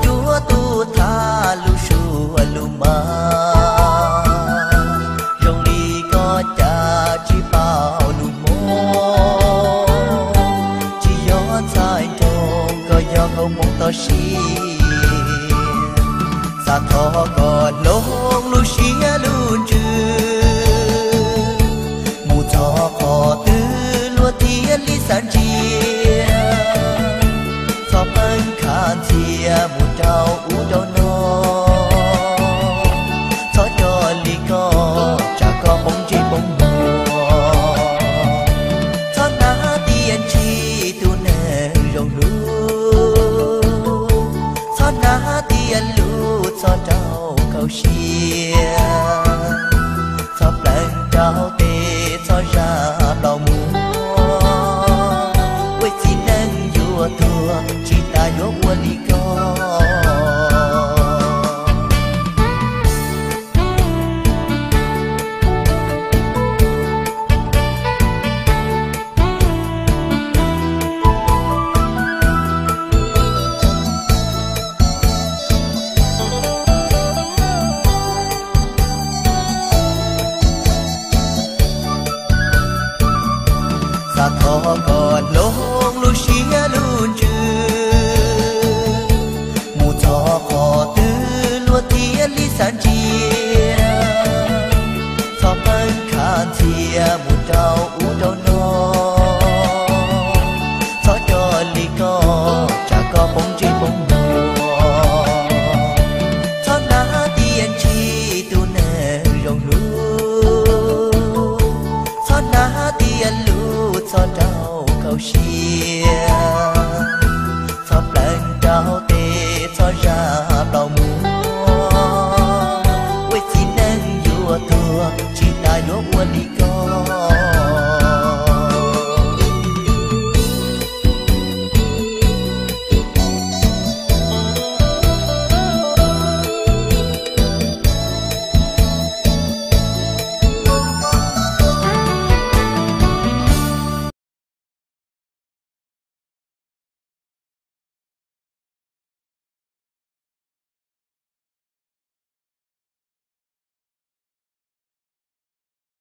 Cuab tub thab lub suab lub mag, zoo li koj cas tsis paub lub hmoov. Tsis yog txhais nroog, koj yog nkauj Hmoob toj siab. Xav thov koj hloov lub siab lub ntsws mus txog qhov twg luag thiaj li xav ntsia. Txhob pheej khav ntxhias mus rau ub rau no. Txhob coj li koj tsam koj poob ntsej poob muag. Txhob hnav tias ntshis tus neeg zoo hlub, txhob hnav tias lus txhob rau khaub siab. Txhob pleev rau tes txhob zam plaub muag. Ua txiv neej yuav tuag tsis tas yuav ua li koj. Xav thov koj hloov lub siab lub ntsws mus txog qhov twg luag thiaj li xav ntsia. Txhob pheej khav ntxhias mus rau ub rau no. Txhob coj li koj tsam koj poob ntsej poob muag. Txhob hnav tias ntshis tus neeg zoo hlub, txhob hnav tias lus txhob rau khaub siab. Txhob pleev rau tes txhob zam